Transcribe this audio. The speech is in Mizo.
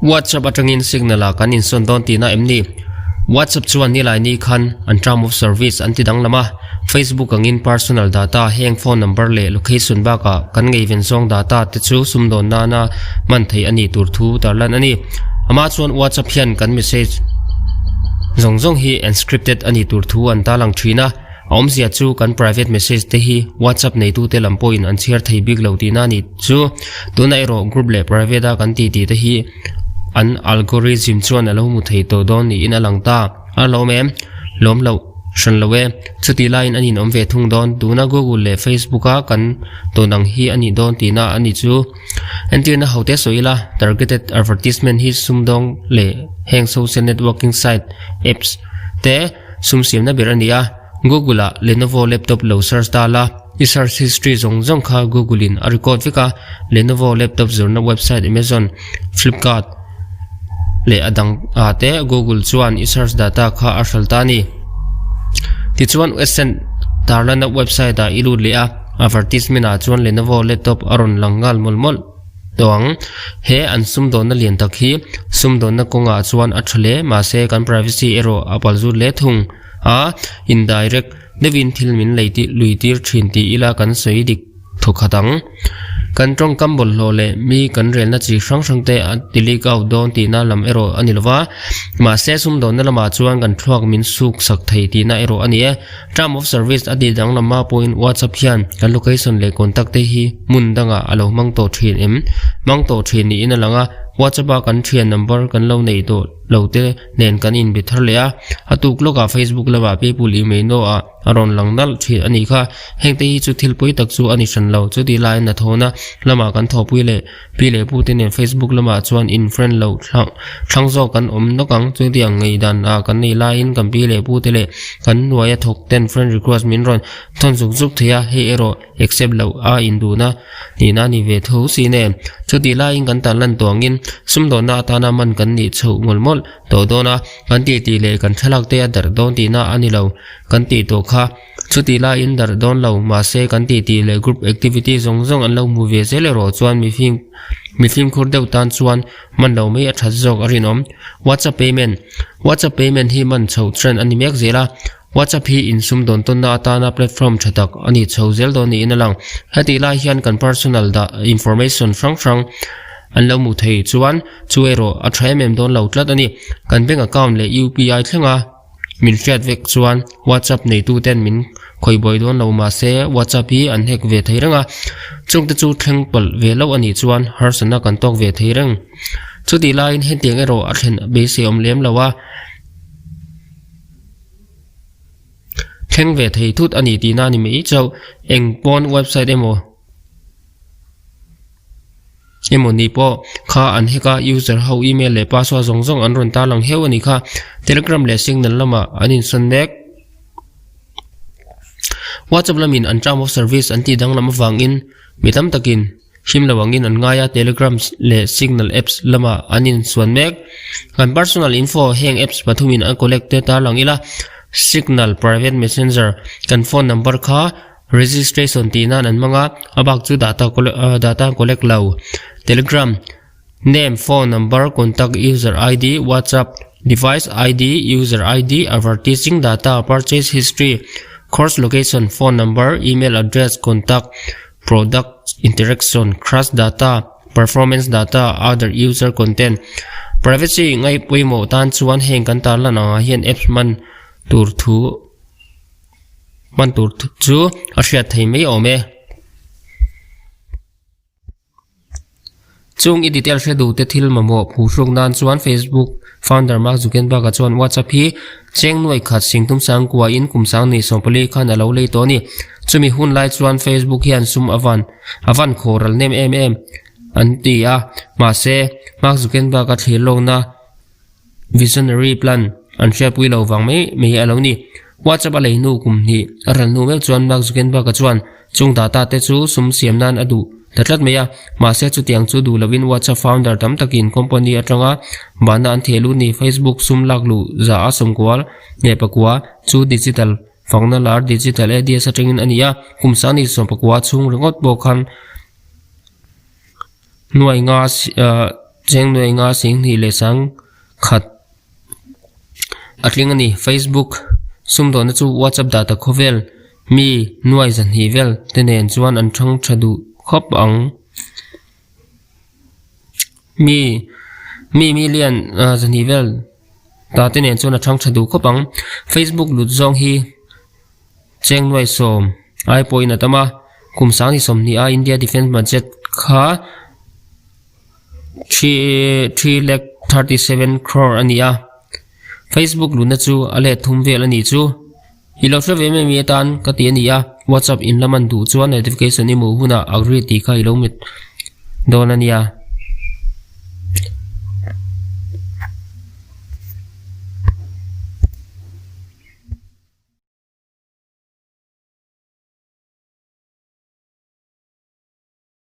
WhatsApp atangin Signal ah kan insawn dawn tihna em ni? WhatsApp chuan nilai ni khan an term of service an ti danglam a, Facebook angin personal data heng phone number leh location bakah kan ngeiven zawng data te chu sumdawn nana hman theih a nih tur thu tarlan a ni. Amah chuan WhatsApp hian kan message zawng zawng hi encrypted a nih tur thu an tarlang thin a. A awmzia chu kan private message te hi WhatsApp neitute lam pawhin an chhiar thei bik lo tihna a ni chu. Tunah erawh group leh private a kan tih tih te hi an algorithm chuan a lo hmu thei tawh dawn niin a lang ta. A lawm em? Lawm loh hran lo e. Chutih laiin an inawm ve thung dawn. Tuna Google leh Facebook a kan tawn ang hi a nih dawn tihna a ni chu. Entirna hote sawi ila targeted advertisement hi sumdawng leh heng social networking site, apps te, Sum siamna ber a ni a, Google ah Lenovo laptop lo search ta la, i search history zawng zawng kha Google in a record vek a, Lenovo laptop zawrhna website Amazon, Flipkart leh a dang ah te Google chuan i search data kha a hral ta a ni. Tichuan AdSense tarlanna website ah i lut leh a, advertisement ah chuan Lenovo laptop a rawn lang nghal mawlh mawlh. Tawng, He an sumdawnna lian tak hi sumdawnna kawngah chuan a tha hle, mahse kan privacy erawh a palzut hle thung a, indirect deuhin thil min lei tih lui tir thin tih ila kan sawi dik thawkhat ang. Kan tawngkam bawlhhlawh leh mi kan relna chi hrang hrang te a ti leak out dawn tihna lam erawh a ni lova, mahse sumdawnna lamah chuan kan thluak min suk sak thei tihna erawh a ni e. Term of service a tih danglam hma pawhin WhatsApp hian kan location leh contact te hi hmun dangah a lo hmang tawh thin em? Hmang tawh thin niin a lang a, WhatsApp a kan thian number kan lo neih tawh lo te nen kan inbe thar leh a, a tuk lawkah Facebook lamah people email no ah a rawn lang nalh thin a nih kha. Heng te hi chu thil pawi tak chu a ni hran lo, chutih laiin hnathawhna lamah kan thawhpui leh Pi leh pu te nen Facebook lamah chuan in friend lo thlang thlang zawk kan awm nawk ang. Chutiang ngeidan ah kan nei laiin kan pi leh pu te leh kan hnuaia thawk ten friend request min rawn thawn zuk zuk thei a, hei erawh accept loh a induhna nihna a ni ve tho si nen. Chutih laiin kan tan lan tawh angin sumdawnna atana man kan nih chhoh mawlh mawlh tawh dawn a, kan tih tih leh kan thlalak te a darh dawn tihna a ni lo kan tih tawh kha. Chutih laiin darh dawn lo, mahse kan tih tih leh group activity zawng zawng an lo hmu ve zel erawh chuan mi fim mi fimkhur deuh tan chuan man lo mai a that zawk a rinawm. WhatsApp payment WhatsApp payment hi man chhoh trend a ni mek zel a, WhatsApp hi insum dawn tawnna atana platform tha tak a ni chho zel dawn niin a lang. Hetih lai hian kan personal dah information hrang hrang an lo hmuh thei chuan chu erawh a tha em em dawn lo tlat a ni. Kan bank account leh UPI thlenga Min hriat vek chuan WhatsApp neitu ten min khawih buai dawn lo mahse WhatsApp hi an hack ve thei reng a, chungte chu thleng palh ve loh a nih chuan harsatna kan tawk ve thei reng. Chutih laiin hetiang erawh a thlen beisei awm lem lo a, thleng ve thei thut a ni tihna a ni mai chauh. Eng pawn website emaw. Emaw ni pawh kha an hack a, user ho email leh password zawng zawng an rawn tarlang heu a ni kha. Telegram leh Signal lamah an insawn mek. WhatsApp lamin an term of service an tih danglam avangin mi tam takin him lo angin an ngai a, Telegram leh Signal apps lamah an insuan mek. Kan personal info heng apps pathumin an collect te tarlang ila, Signal private messenger kan phone number kha Registration tih nan an hmang a, a bak chu data data an collect lo. Telegram, Name, phone number, contact, user ID, WhatsApp, device ID, user ID, advertising data, purchase history, course location, phone number, email address, contact, product interaction, crush data, performance data, other user content. Privacy ngai pawimawh tan chuan heng kan tarlan angah hian apps hman tur thu Hman tur chu a hriat thei mai awm e. Chung i detail hre duh te thil mamawh phuhruk nan chuan Facebook founder Mark Zuckerberg-a chuan WhatsApp hi cheng nuai khat singtum sangkua in kum sang ni 14 khan a lo lei tawh a ni. Chumi hun lai chuan Facebook hian sum a van a van khawh ral nem em em an ti a. Mahse, Mark Zuckerberg-a thlir lawkna Visionary plan an hriatpui lo vang mai mai a lo ni. WhatsApp a lei hnu kum hnih a ral hnu meuh chuan Mark Zuckerberg-a chuan chung data te chu sum siam nan a duh ta tlat mai a. Mahse chutiang chu duh lovin WhatsApp founder tam takin company atanga bahna an theh lut ni. Facebook sum lak luh za a sawmkual leh pakua chu digital fakna lar digital ads atangin a ni a. Kum sang ni 14 chhung ringawt pawh khan nuai nga. Cheng nuai nga 20 leh 10,000 a tling a ni. Facebook sumdawnna chu WhatsApp data khawvel mi nuai 200 vel te nen chuan an thang tha duh khawp ang. Mi mi million 200 vel ta te nen chuan a thang tha duh khawp ang. Facebook lut zawng hi Cheng nuai 10 ai pawhin a tam a, kum 20 a India Defence Budget kha 3 lakh 37 crore a ni a. Facebook lutna chu a let thum vel a nih chu. I lo hre ve mai mai atan ka ti a ni a, WhatsApp in la man duh chuan notification i hmuh hunah agree tih kha i lo mit dawn a nia.